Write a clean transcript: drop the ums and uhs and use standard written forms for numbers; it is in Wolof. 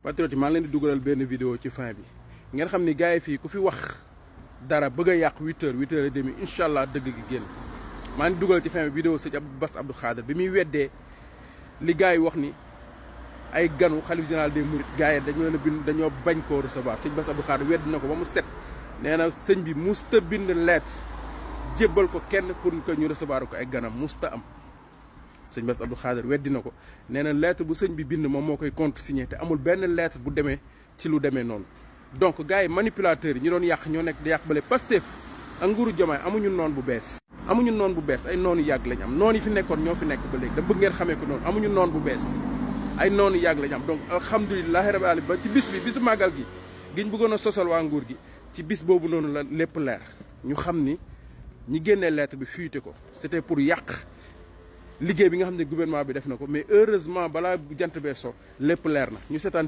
patriote maa ngi leen di dugalal benn vidéo ci fin bi ngeen xam ni gars yi fii ku fi wax dara bëgg a yàq 8h 8h30 incha allah dëgg gi génn maa ngi dugal ci fin bi vidéo sëñ Bass Abdou Khadre bi muy weddee li gars yi wax ni ay ganu xalif général des mourides gars yi dañoo leen a bind dañoo bañ koo recevoir sëñ Bass Abdou Khadre wedd na ko ba mu set nee na sëñ bi musta bind lettre jébbal ko kenn pour que ñu recevoir ko ay ganam musta am sëñ Bass Abdou Khadre weddi na ko nee na lettre bu sëñ bi bind moom moo koy contresigné te amul benn lettre bu demee ci lu demee noonu donc gars yi manipulateurs yi ñi doon yàq ñoo nekk di yàq bale Pastef ak nguuru Diomaye amuñu noon bu bees amuñu noon bu bees ay noonu yàgg lañ am noonu yi fi nekkoon ñoo fi nekk ba léegi da bëgg ngeen xamee ko noonu amuñu noon bu bees ay noonu yàgg lañ am donc alhamdulilahi rabbil alamin ba ci bis bi bisu màggal gi giñ bëggoon a sosal waa nguur gi ci bis boobu noonu la lépp leer ñu xam ni ñi génnee lettre bi fuité ko c'était pour yàq liggéey bi nga xam ne gouvernement bi def na ko mais heureusement balaa jant bee so lépp leer na ñu seetaan